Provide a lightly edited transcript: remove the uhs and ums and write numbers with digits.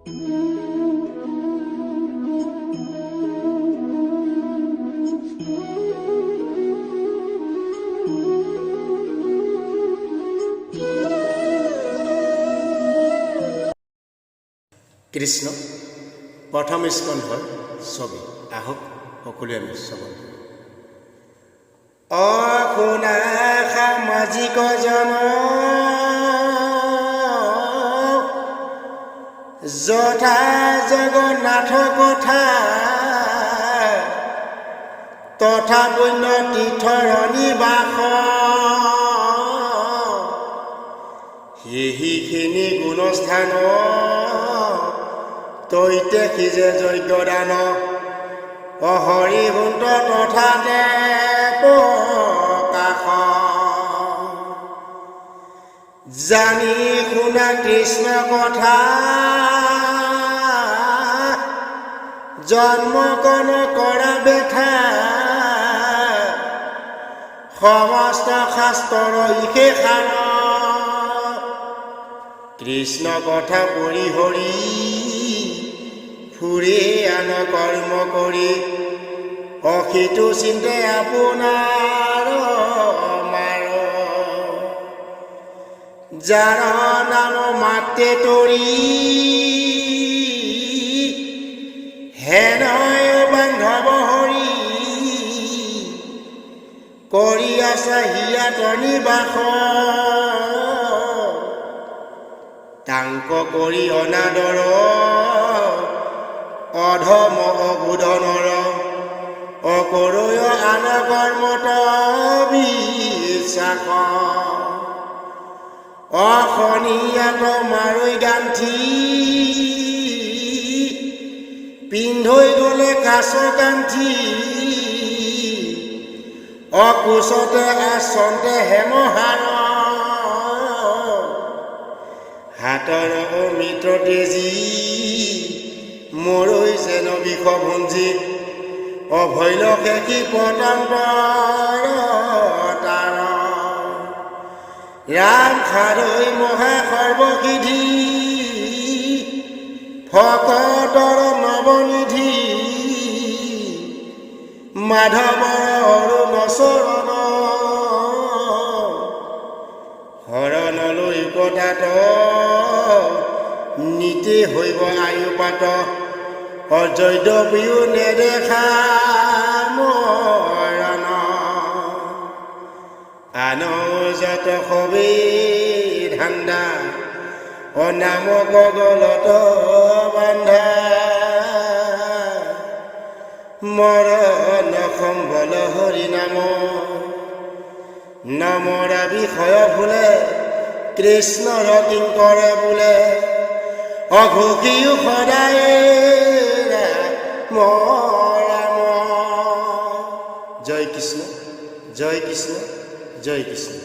কৃষ্ণ, প্ৰথম স্কন্ধৰ ছবি। আহক, সকলোৱে আমি শ্ৰৱণ কৰোঁ। অশুনা সামাজিক জন, যথা জগন্নাথ কথা, তথা পুণ্য তীৰ্থৰ নিবাস। সেইখিনি গুণস্থান, তৈতে সিজে যজ্ঞদান। অহৰি হুন্ত তথাতে প্ৰকাশ। জানি শুনা কৃষ্ণ কথা, জন্ম কণ কৰা বেথা। সমস্ত শাস্ত্ৰৰ ইসে সাৰ। কৃষ্ণ কথা পৰিহৰি ফুৰে আন কৰ্ম কৰি, অসিটো চিন্তে আপোনাৰ মাৰ। যাৰ নাম মাতে তৰি, হেনয় বান্ধৱ হৰি। কৰি আছা হিয়াত নিবাস, তাংক কৰি অনাদৰ। অধম অবোধনৰ, অকৰয় আন কৰ্মত বিশ্বাস। অশনিয়াত মাৰৈ গান্ঠি, পিন্ধৈ গলে কাছ কান্ঠি। অকুচতে আচন্তে হেমহাৰ, হাতৰ অমিত্ৰ তেজি মৰৈ যেন বিষ ভুঞ্জি। অভৈল খেকি পতন্তৰ তাৰ। ৰাম খাৰৈ মহা সৰ্বসিদ্ধি, ভকতৰ নৱনিধি। মাধৱৰ অৰুণ চৰণ, শৰণলৈ পতাত। নীতি হৈব আয়ুপাত, অযদ্যপিও নেদেখা মৰণ। আন যত সবে ধান্দা, অনামক গলত বান্ধা। মৰণ সম্বল হৰি নাম, নমৰা বিষয় ভুলে। কৃষ্ণৰ কিংকৰে বোলে, অঘোষীও সদায় ৰাম ৰাম। জয় কৃষ্ণ, জয় কৃষ্ণ, জয় কৃষ্ণ।